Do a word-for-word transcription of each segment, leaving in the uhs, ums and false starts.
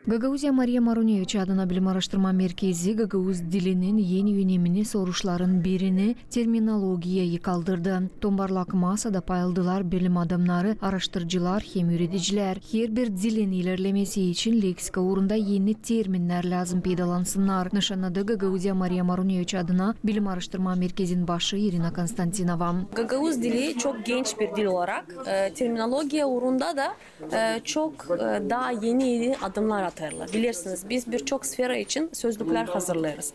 Gagauziya Mariya Maruneviç adına bilim-aaraştırma merkezi gagauz dilinin eni önemli soruşların birini, terminologiyayı kaldırdı. Tombarlak masada paylaştılar bilim adamnarı, aaraştırıcılar hem üüredicilär. Herbir dilin ilerlemesi için leksika uurunda eni terminnär lääzım peydalansınnar, nışannadı Gagauziya Mariya Maruneviç adına bilim-aaraştırma merkezin başı İrina Konstantinova. Gagauz dili çok genç bir dil olarak, e, terminologiya uurunda da e, çok, e, taa eni-eni adımnar atêrlar. Bilersiniz, biz birçok sfera için sözlüklär hazırlêêrız.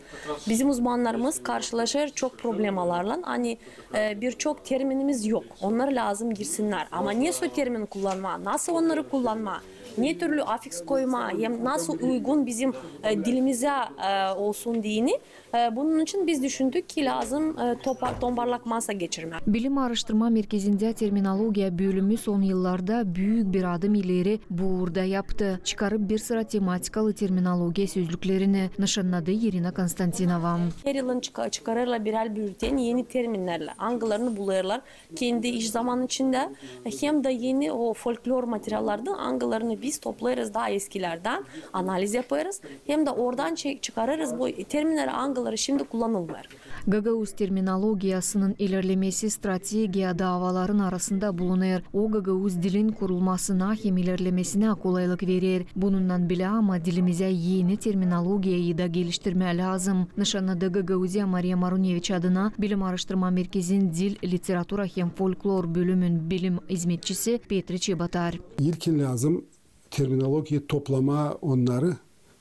Bizim uzmannarımız karşılaşêr çok problemalarlan, ani, e, birçok terminimiz yok. Onnar lääzım girsinnär. Ama ne soy termin kullanmaa, nasıl onnarı kullanmaa, ne türlü afiks koymaa hem nasıl uygun bizim, e, dilimizä, e, olsun deyni, e, bunun için biz düşündük ki lääzım, e, topa-, tombarlak masa geçirmää. Bilim-aaraştırma merkezindä terminologiya bölümü son yıllarda büük bir adım ileri bu uurda yaptı, çıkarıp bir sıra tematikalı terminologiya sözlüklerini, nışannadı İrina Konstantinova. Her yılın çıka-, çıkarêrlar birär bülten eni terminnerlän, angılarını bulêrlar kendi iş zamanı içindä, hem dä eni o folklor materiallardan, angılarını biz toplêêrız taa eskilerdän, analiz yapêrız, hem dä oradan çe-, çıkarêrız bu terminneri, angıları şindi kullanılmêêr. Gagauz terminologiyasının ilerlemesi strategiya davaların arasında bulunêr. O, gagauz dilin kurulmasına hem ilerlemesinä kolaylık verer. Bununnan bilä ama dilimizä eni terminologiyayı da geliştirmää lääzım, nışannadı Gagauziya Mariya Maruneviç adına bilim-aaraştırma merkezin dil, literatura hem folklor bölümün bilim izmetçisi Petri Çebotar. İlkin lääzım terminologiyayı toplamaa onnarı,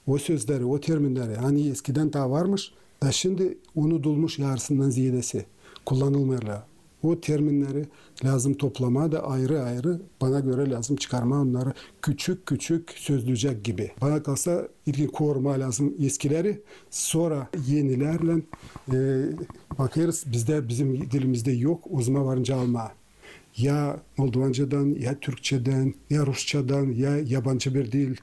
o sözleri, o terminneri, ani eskidän taa varmış, da şindi unudulmuş yarısından ziyaadesi, kullanılmêêrlar. O terminneri lääzım toplamaa da ayırı-ayırı, bana görä, lääzım çıkarmaa onnarı küçük-küçük sözlücek gibi. Bana kalsa, ilkin korumaa lääzım eskileri, sora enilärlän, e, bakêrız, bizdä, bizim dilimizdä yok, o zaman varınca almaa. Ya moldovancadan, ya türkçedän, ya rusçadan, ya yabancı bir dil,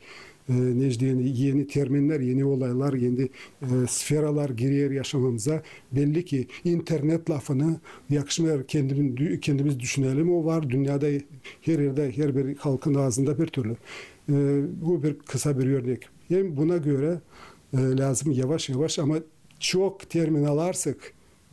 e, ne deyni, eni terminner, eni olaylar, eni, e, sferalar girer yaşamamıza. Belli ki, internet lafını yakışmêêr kendimiz, kendimiz düşünelim, o var dünnedä, her erdä, herbir halkın aazında bir türlü. E, bu bir kısa bir örnek. Hem buna görä, e, lääzım yavaş-yavaş, ama çok termin alarsak,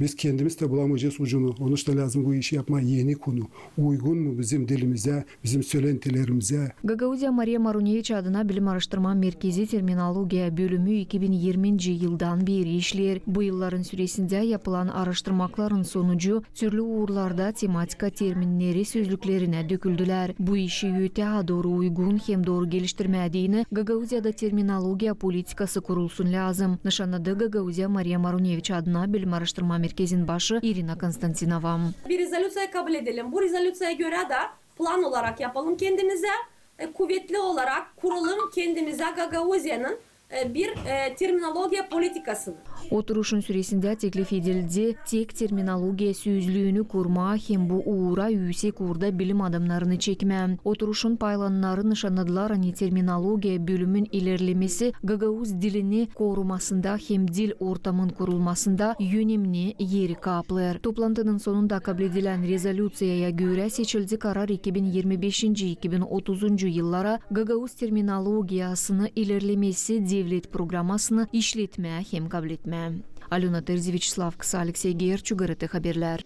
biz kendimiz dä bulamayacez ucunu. Onuştan lääzım bu işi yapmaa eni konu. Uygun mu bizim dilimizä, bizim sölentilerimizä? Gagauziya Mariya Maruneviç adına bilim-aaraştırma merkezi terminologiya bölümü iki bin irminci yıldan beeri işleer. Bu yılların süresindä yapılan aaraştırmakların sonucu türlü uurlarda tematika terminneri sözlüklerinä döküldülär. Bu işi ötää dooru uygun hem dooru geliştirmää deyni Gagauziyada terminologiya politikası kurulsun lääzım, nışannadı Gagauziya Mariya Maruneviç adına bilim-aaraştırma merkezin başı İrina Konstantinova. Bir rezolüţiya kabul edelim. Bu rezolüţiyaya görä dä plan olarak yapalım kendimizä, e, kuvetli olarak kuralım kendimizä Gagauziyanın e, bir, e, terminologiya politikasını. Oturuşun süresindä teklif edildi tek terminologiya sözlüünü kurmaa hem bu uura üüsek uurda bilim adamnarını çekmää. Oturuşun paylananları nışannadılar, ani terminologiya bölümün ilerlemesi gagauz dilini korumasında hem dil ortamın kurulmasında önemni eri kaplêêr. Toplantının sonunda kabledilän rezolüţiyaya görä seçildi karar iki bin irmi beşinci, iki bin otuzuncu yıllara gagauz terminologiyasını ilerlemesi devlet programasını işletmää hem kabletmää. Alöna Terzi, Veçeslav Kısa, Aleksey Gerçu, GRT Haberlär.